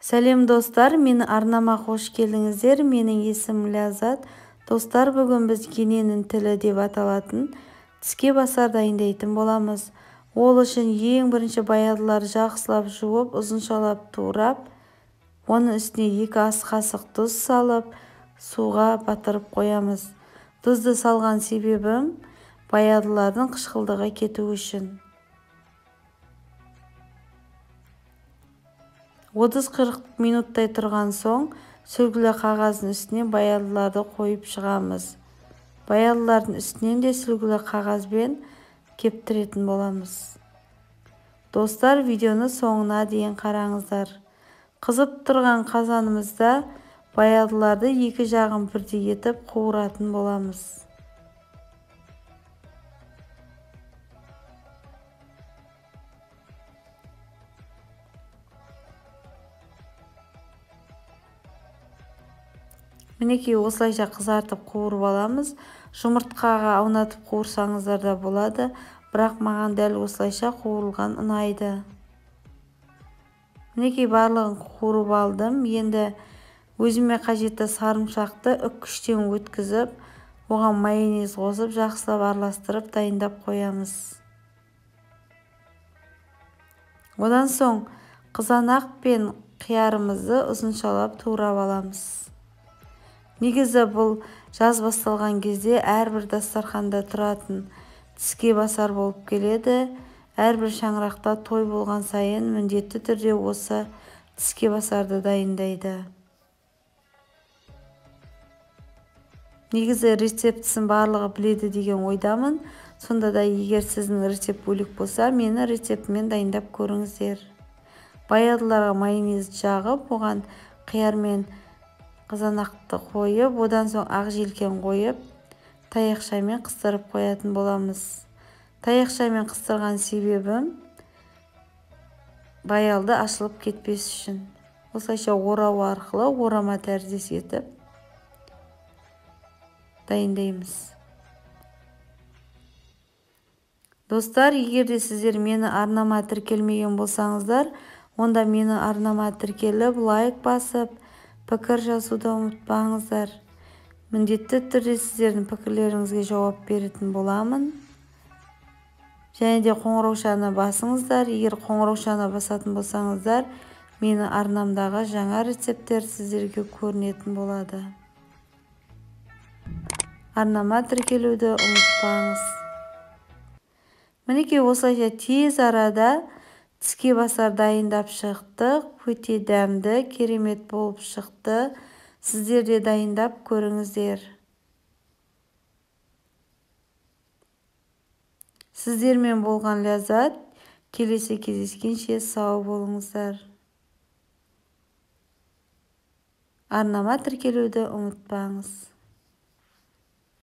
Сәлем достар, мені арнама қош келдіңіздер. Менің есімім Ләззат. Достар, бүгін біз ененің тілі деп аталатын тіске басар дайындайтын боламыз. Ол үшін ең бірінші баядыларды жақсылап жуып, ұзыншалап турап, оның үстіне 2 ас қасық тұз салып, суға батырып қоямыз. Тұзды салған себебім баядылардың қышқылдығы кету үшін. 30-40 минуттай тұрған соң сүлгілі қағаздың үстіне баядыларды қойып шығамыз. Баядылардың үстінен де сүлгілі қағазбен кептіретін боламыз. Достар, видеоны соңына дейін қараңыздар. Қызып тұрған қазанымызда баядыларды екі жағын бірдей етіп қуыратын боламыз. Мінекей осылайша қызартып қуырып аламыз. Жұмыртқаға аунатып қуырсаңыздар да болады, бірақ маған дәл осылайша қуырылған ұнайды. Мінекей барлығын қуырып алдым. Енді өзіме қажетті сарымсақты үккіштен өткізіп, оған майонез қосып жақсылап араластырып дайындап қоямыз. Одан соң қызанақ пен қиярымызды ұзыншалап турап аламыз. Негізі бұл жаз басталған кезде әрбір дастарханда тұратын тіске басар болып келеді. Әрбір шаңырақта той болған сайын міндетті түрде осы тіске басарды дайындайды. Негізі рецептісін барлығы біледі деген ойдамын. Сонда да егер сіздің рецепт бөлек болса, мені рецептімен дайындап көріңіздер. Баядыларға майонез жағып, оған қияр мен қызанақты қойып, одан соң ақ желкен қойып, таяқшамен қыстырып қоятын боламыз. Таяқшамен қыстырған себебім баялды ашылып кетпес үшін. Осылайша орау арқылы орама тәріздес етіп дайындаймыз. Достар, егер де сіздер мені арнама тіркелмеген болсаңыздар, онда мені арнама тіркеліп, лайк басып, пікір жазуды ұмытпаңыздар. Міндетті түрде сіздердің пікірлеріңізге жауап беретін боламын. Және де қоңыраушаны басыңыздар. Егер қоңыраушаны басатын болсаңыздар, мені арнамдағы жаңа рецепттер сіздерге көрінетін болады. Арнама тіркелуді ұмытпаңыз. Мінекей осылайша тез арада тіске басар дайындап шықтық. Өте дәмді, керемет болып шықты. Сіздер де дайындап көріңіздер. Сіздермен болған Ләззат. Келесі кездескенше сау болыңыздар. Арнама тіркелуді ұмытпаңыз.